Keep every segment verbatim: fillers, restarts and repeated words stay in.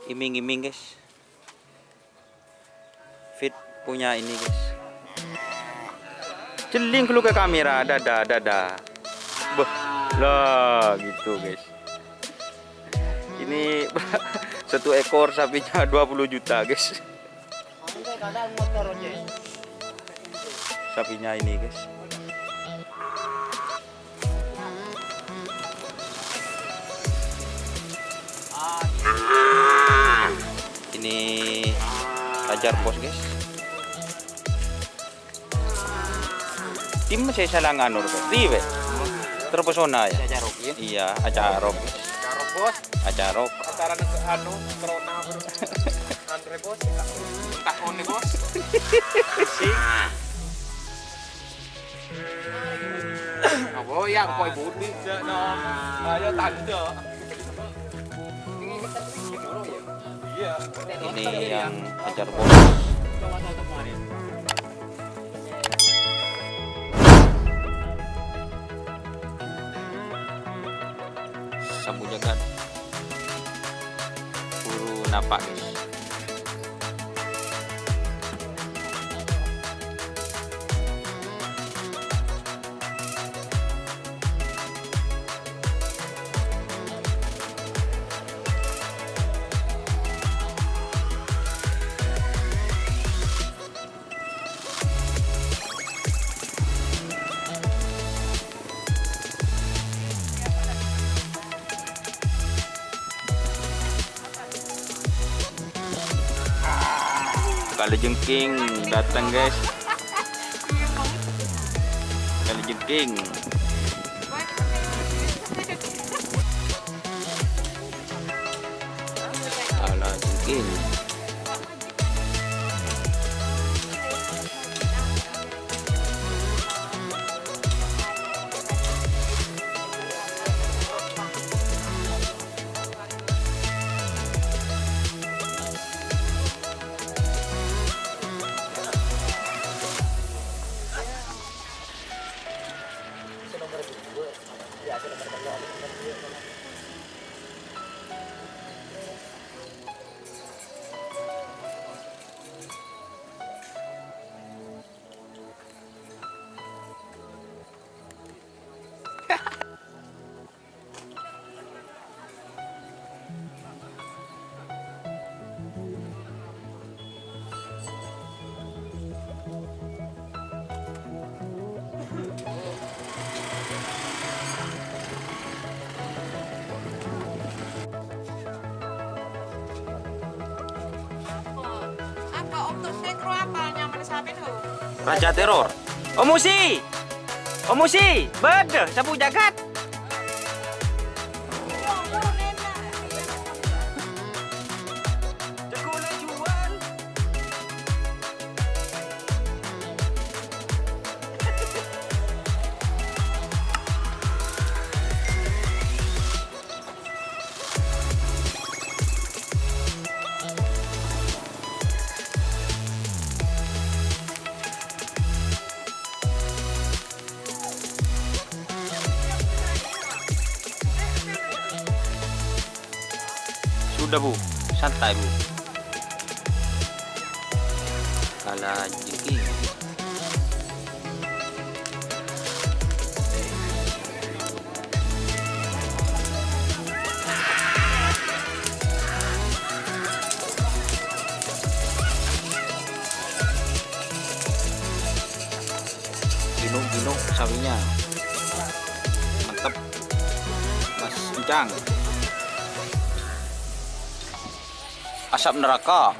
Iming-iming, guys. Fit punya ini, guys. Celling dulu ke kamera, dada, dada. Beuh, lah gitu, guys. Ini satu ekor sapinya dua puluh juta, guys. Sapinya ini, guys. Ini Raja Rebos, guys. Tim saya salah nganur, guys. Iya, terpesona ya. Acarok, ya? Iya, acarok. Acarok, Bos. Acarok. Acara neg-, anu, corona, bro. Anu, Bos. Entah, Bos. Sing. Apa ya, kok ibu di? Ayo, tanda. Ini yang hajar bonus. Sapu jagat. Buru napa, guys? Kalajengking dateng, guys. Kalajengking. Kalajengking. Apa? Apa? Om Tusik ro apa nyamana sampeyan, ho? Raja Teror. Om Usi! Om Usi! Bâdâ, sapu jagat! Sudah, Bu. Santai, Bu. Kalajengking. Gino-gino sapinya. Mantep. Mas Encang. Asap neraka.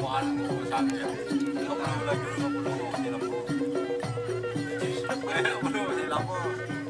Waduh, sakit. Lima puluh lagi, lima puluh, lima puluh. Lima puluh, lima puluh.